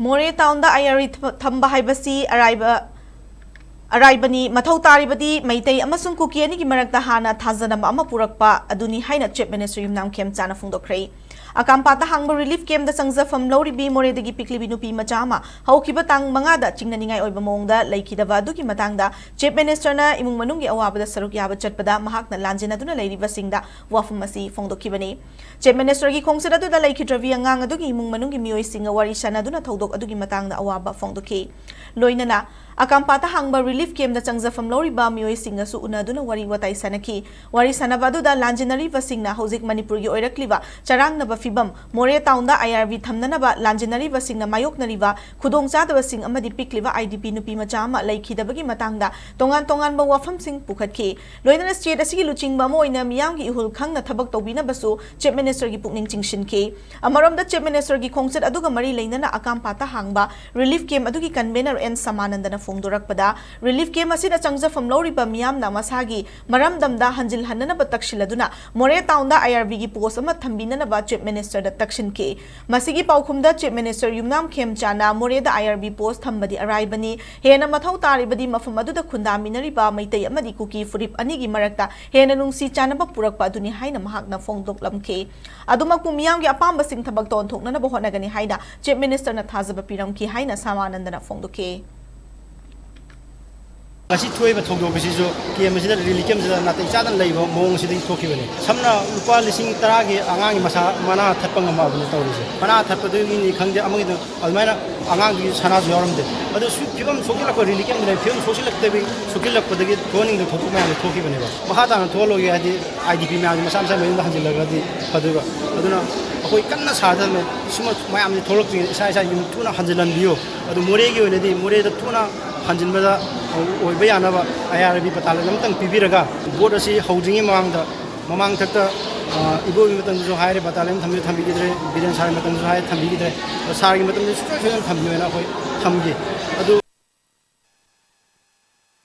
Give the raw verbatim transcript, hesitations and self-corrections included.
ꯃꯣꯔꯦ ꯇꯥꯎꯟꯗ ꯑꯥꯏ R B ꯊꯝꯕ ꯍꯥꯏꯕꯁꯤ ꯑꯔꯥꯏꯕ ꯑꯔꯥꯏꯕꯅꯤ꯫ ꯃꯊꯧ ꯇꯥꯔꯤꯕꯗꯤ ꯃꯩꯇꯩ ꯑꯃꯁꯨꯡ ꯀꯨꯀꯤ ꯑꯅꯤꯒꯤ ꯃꯔꯛꯇ ꯍꯥꯟꯅ ꯊꯥꯖꯅꯕ ꯑꯃ ꯄꯨꯔꯛꯄ ꯑꯗꯨꯅꯤ ꯍꯥꯏꯅ ꯆꯤꯐ ꯃꯤꯅꯤꯁꯇꯔ ꯌꯨꯝꯅꯥꯝ ꯈꯦꯝꯆꯥꯅ ꯐꯣꯡꯗꯣꯛꯈ꯭ꯔꯦ꯫ ꯑꯀꯥꯝꯄꯥꯠꯇ ꯍꯥꯡꯕ ꯔꯤꯂꯤꯐ ꯀꯦꯝꯞꯇ ꯆꯪꯖꯐꯝ ꯂꯧꯔꯤꯕꯤ ꯃꯣꯔꯦꯗꯒꯤ ꯄꯤꯛꯂꯤꯕꯤ ꯅꯨꯄꯤ ꯃꯆꯥ ꯑꯃ ꯍꯧꯈꯤꯕ ꯇꯥꯡ ꯃꯉꯥꯗ ꯆꯤꯡꯅꯅꯤꯡꯉꯥꯏ ꯑꯣꯏꯕ ꯃꯑꯣꯡꯗ ꯂꯩꯈꯤꯗꯕ ꯑꯗꯨꯒꯤ ꯃꯇꯥꯡꯗ ꯆꯤꯐ ꯃꯤꯅꯤꯁꯇꯔꯅ ꯏꯃꯨꯡ ꯃꯅꯨꯡꯒꯤ ꯑꯋꯥꯕꯗ ꯁꯔꯨꯛ ꯌꯥꯕ ꯆꯠꯄꯗ ꯃꯍꯥꯛꯅ ꯂꯥꯟꯖꯦꯟꯅꯗꯨꯅ ꯂꯩꯔꯤꯕꯁꯤꯡꯗ ꯋꯥꯐꯝ ꯑꯁꯤ ꯐꯣꯡꯗꯣꯛꯈꯤꯕꯅꯤ꯫ ꯆꯤꯐ ꯃꯤꯅꯤꯁꯇꯔꯒꯤ ꯈꯣꯡꯆꯠ ꯑꯗꯨꯗ ꯂꯩꯈꯤꯗ꯭ꯔꯕꯤ ꯑꯉꯥꯡ ꯑꯗꯨꯒꯤ ꯏꯃꯨꯡ ꯃꯅꯨꯡꯒꯤ ꯃꯤꯑꯣꯏꯁꯤꯡꯒ ꯋꯥꯔꯤ ꯁꯥꯟꯅꯗꯨꯅ ꯊꯧꯗꯣꯛ ꯑꯗꯨꯒꯤ ꯃꯇꯥꯡꯗ ꯑꯋꯥꯕ ꯐꯣꯡꯗꯣꯛꯈꯤ꯫ ꯂꯣꯏꯅꯅ ꯑꯀꯥꯝꯄꯥꯠꯇ ꯍꯥꯡꯕ ꯔꯤꯂꯤꯐ ꯀꯦꯝꯞꯇ ꯆꯪꯖꯐꯝ ꯂꯧꯔꯤꯕ ꯃꯤꯑꯣꯏꯁꯤꯡꯒꯁꯨ ꯎꯅꯗꯨꯅ ꯋꯥꯔꯤ ꯋꯥꯇꯥꯏ ꯁꯥꯟꯅꯈꯤ꯫ ꯋꯥꯔꯤ ꯁꯥꯟꯅꯕ ꯑꯗꯨꯗ ꯂꯥꯟꯖꯦꯟꯅꯔꯤꯕꯁꯤꯡꯅ ꯍꯧꯖꯤꯛ ꯃꯅꯤꯄꯨꯔꯒꯤ ꯑꯣꯏꯔꯛꯂꯤꯕ ꯆꯔꯥꯡꯅꯕ ꯐꯤꯕꯝ, ꯃꯣꯔꯦ ꯇꯥꯎꯟꯗ ꯑꯥꯏ ꯑꯥꯔ ꯕꯤ ꯊꯝꯅꯅꯕ ꯂꯥꯟꯖꯦꯟꯅꯔꯤꯕꯁꯤꯡꯅ ꯃꯥꯌꯣꯛꯅꯔꯤꯕ ꯈꯨꯗꯣꯡꯆꯥꯗꯕꯁꯤꯡ ꯑꯃꯗꯤ ꯄꯤꯛꯂꯤꯕ ꯑꯥꯏ ꯗꯤ ꯄꯤ ꯅꯨꯄꯤ ꯃꯆꯥ ꯑꯃ ꯂꯩꯈꯤꯗꯕꯒꯤ ꯃꯇꯥꯡꯗ ꯇꯣꯉꯥꯟ ꯇꯣꯉꯥꯟꯕ ꯋꯥꯐꯝꯁꯤꯡ ꯄꯨꯈꯠꯈꯤ꯫ ꯂꯣꯏꯅꯅ ꯁ꯭ꯇꯦꯠ ꯑꯁꯤꯒꯤ ꯂꯨꯆꯤꯡꯕ ꯑꯃ ꯑꯣꯏꯅ ꯃꯤꯌꯥꯝꯒꯤ ꯏꯍꯨꯜ ꯈꯪꯅ ꯊꯕꯛ ꯇꯧꯕꯤꯅꯕꯁꯨ ꯆꯤꯐ ꯃꯤꯅꯤꯁꯇꯔꯒꯤ ꯄꯨꯛꯅꯤꯡ ꯆꯤꯡꯁꯤꯟꯈꯤ꯫ ꯑꯃꯔꯣꯝꯗ ꯆꯤꯐ ꯃꯤꯅꯤꯁꯇꯔꯒꯤ ꯈꯣꯡꯆꯠ ꯑꯗꯨꯒ ꯃꯔꯤ ꯂꯩꯅꯅ ꯑꯀꯥꯝꯄꯥꯠꯇ ꯍꯥꯡꯕ ꯔꯤꯂꯤꯐ ꯀꯦꯝꯞ ꯑꯗꯨꯒꯤ ꯀꯟꯚꯦꯅꯔ ꯑꯦꯟ ꯁꯃꯥꯅꯟꯗꯅ ꯐꯣꯡꯗꯣꯔꯛꯄꯗ, ꯔꯤꯂꯤꯐ ꯀꯦꯝꯞ ꯑꯁꯤꯗ ꯆꯪꯖꯐꯝ ꯂꯧꯔꯤꯕ ꯃꯤꯌꯥꯝꯅ ꯃꯁꯥꯒꯤ ꯃꯔꯝꯗꯝꯗ ꯍꯟꯖꯤꯜꯍꯟꯅꯅꯕ ꯇꯛꯁꯤꯜꯂꯗꯨꯅ ꯃꯣꯔꯦ ꯇꯥꯎꯟꯗ ꯑꯥꯏ ꯑꯥꯔ ꯕꯤꯒꯤ ꯄꯣꯁ ꯑꯃ ꯊꯝꯕꯤꯅꯅꯕ ꯆꯤꯐ ꯃꯤꯅꯤꯁꯇꯔꯗ ꯇꯛꯁꯤꯟꯈꯤ꯫ ꯃꯁꯤꯒꯤ ꯄꯥꯎꯈꯨꯝꯗ ꯆꯤꯐ ꯃꯤꯅꯤꯁꯇꯔ ꯌꯨꯝꯅꯥꯝ ꯈꯦꯝꯆꯥꯅ ꯃꯣꯔꯦꯗ ꯑꯥꯏ ꯑꯥꯔ ꯕꯤ ꯄꯣꯁ ꯊꯝꯕꯗꯤ ꯑꯔꯥꯏꯕꯅꯤ, ꯍꯦꯟꯅ ꯃꯊꯧ ꯇꯥꯔꯤꯕꯗꯤ ꯃꯐꯝ ꯑꯗꯨꯗ ꯈꯨꯟꯗꯥꯃꯤꯟꯅꯔꯤꯕ ꯃꯩꯇꯩ ꯑꯃꯗꯤ ꯀꯨꯀꯤ ꯐꯨꯔꯨꯞ ꯑꯅꯤꯒꯤ ꯃꯔꯛꯇ ꯍꯦꯟꯅ ꯅꯨꯡꯁꯤ ꯆꯥꯟꯅꯕ ꯄꯨꯔꯛꯄ ꯑꯗꯨꯅꯤ ꯍꯥꯏꯅ ꯃꯍꯥꯛꯅ ꯐꯣꯡꯗꯣꯛꯂꯝꯈꯤ꯫ ꯑꯗꯨꯃꯛꯄꯨ ꯃꯤꯌꯥꯝꯒꯤ ꯑꯄꯥꯝꯕꯁꯤꯡ ꯊꯕꯛꯇ ꯑꯣꯟꯊꯣꯛꯅꯅꯕ ꯍꯣꯠꯅꯒꯅꯤ ꯍꯥꯏꯅ ꯆꯤꯐ ꯃꯤꯅꯤꯁꯇꯔꯅ ꯊꯥꯖꯕ ꯄꯤꯔꯝꯈꯤ ꯍꯥꯏꯅ ꯁꯃꯥꯅꯟꯗꯅ ꯐꯣꯡꯗꯣꯛꯈꯤ꯫ ꯉꯁꯤ ꯊꯣꯛꯏꯕ ꯊꯧꯗꯣꯛ ꯑꯁꯤꯁꯨ ꯀꯦꯝꯞ ꯑꯁꯤꯗ, ꯔꯤꯂꯤꯐ ꯀꯦꯝꯞ ꯑꯁꯤꯗ ꯅꯥꯇꯩ ꯆꯥꯗꯅ ꯂꯩꯕ ꯃꯑꯣꯡ ꯑꯁꯤꯗꯒꯤ ꯊꯣꯛꯈꯤꯕꯅꯤ꯫ ꯁꯝꯅ ꯂꯨꯄꯥ ꯂꯤꯁꯤꯡ ꯇꯔꯥꯒꯤ ꯑꯉꯥꯡꯒꯤ ꯃꯁꯥ ꯃꯅꯥ ꯊꯠꯄ ꯉꯝꯃꯛꯑꯕꯅꯤ ꯇꯧꯔꯤꯁꯦ꯫ ꯃꯅꯥ ꯊꯠꯄꯗꯨꯒꯤꯅꯤ ꯈꯪꯗꯦ, ꯑꯃꯒꯤꯗ ꯑꯗꯨꯃꯥꯏꯅ ꯑꯉꯥꯡꯗꯨꯒꯤ ꯁꯅꯥꯁꯨ ꯌꯥꯎꯔꯝꯗꯦ꯫ ꯑꯗꯨ ꯁꯨ-, ꯐꯤꯕꯝ ꯁꯣꯛꯆꯤꯜꯂꯛꯄ, ꯔꯤꯂꯤꯐ ꯀꯦꯝꯞ ꯂꯩ, ꯐꯤꯕꯝ ꯁꯣꯛꯆꯤꯜꯂꯛꯇꯕꯤ, ꯁꯣꯛꯆꯤꯜꯂꯛꯄꯗꯒꯤ ꯊꯣꯛꯍꯟꯅꯤꯡꯗꯕ ꯊꯧꯗꯣꯛ ꯃꯌꯥꯝꯁꯦ ꯊꯣꯛꯈꯤꯕꯅꯦꯕ꯫ ꯃꯈꯥ ꯇꯥꯅ ꯊꯣꯛꯍꯜꯂꯣꯏꯒꯦ ꯍꯥꯏꯗꯤ ꯑꯥꯏ ꯗꯤ ꯄꯤ ꯃꯌꯥꯝꯁꯦ ꯃꯁꯥ ꯃꯁꯥ ꯃꯌꯨꯝꯗ ꯍꯟꯖꯤꯜꯂꯒꯗꯤ ꯐꯗꯣꯏꯕ꯫ ꯑꯗꯨꯅ ꯑꯩꯈꯣꯏ ꯀꯟꯅ ꯁꯥꯗꯅ ꯁꯨꯝꯕ ꯃꯌꯥꯝꯁꯦ ꯊꯣꯛꯂꯛꯇ꯭ꯔꯤꯉꯩꯗ ꯏꯁꯥ ꯏꯁꯥ ꯌꯨꯝ ꯊꯨꯅ ꯍꯟꯖꯤꯜꯍꯟꯕꯤꯌꯨ꯫ ꯑꯗꯨ ꯃꯣꯔꯦꯒꯤ ꯑꯣꯏꯅꯗꯤ ꯃꯣꯔꯦꯗ ꯊꯨꯅ ꯍꯟꯖꯤꯟꯕꯗ ꯑꯣꯏꯕ ꯌꯥꯅꯕ ꯑꯥꯏ ꯑꯥꯔ ꯕꯤ ꯕꯇꯥꯂꯤꯌꯟ ꯑꯃꯇꯪ ꯄꯤꯕꯤꯔꯒ, ꯚꯣꯠ ꯑꯁꯤ ꯍꯧꯗ꯭ꯔꯤꯉꯩ ꯃꯃꯥꯡꯗ, ꯃꯃꯥꯡꯊꯛꯇ, ꯑ, ꯏꯕꯣꯕꯤ ꯃꯇꯝꯗꯁꯨ ꯍꯥꯏꯔꯦ, ꯕꯇꯥꯂꯤꯌꯟ ꯊꯝꯕꯤꯌꯨ, ꯊꯝꯕꯤꯈꯤꯗ꯭ꯔꯦ, ꯕꯤꯔꯦꯟ ꯁꯥꯔꯒꯤ ꯃꯇꯝꯗꯁꯨ ꯍꯥꯏꯔꯦ, ꯊꯝꯕꯤꯈꯤꯗ꯭ꯔꯦ꯫ ꯑꯗꯣ ꯁꯥꯔꯒꯤ ꯃꯇꯝꯗ ꯁꯨꯡꯁꯣꯏ ꯁꯣꯏꯗꯅ ꯊꯝꯕꯤꯌꯨ ꯍꯥꯏꯅ ꯑꯩꯈꯣꯏ ꯊꯝꯒꯦ꯫ ꯑꯗꯨ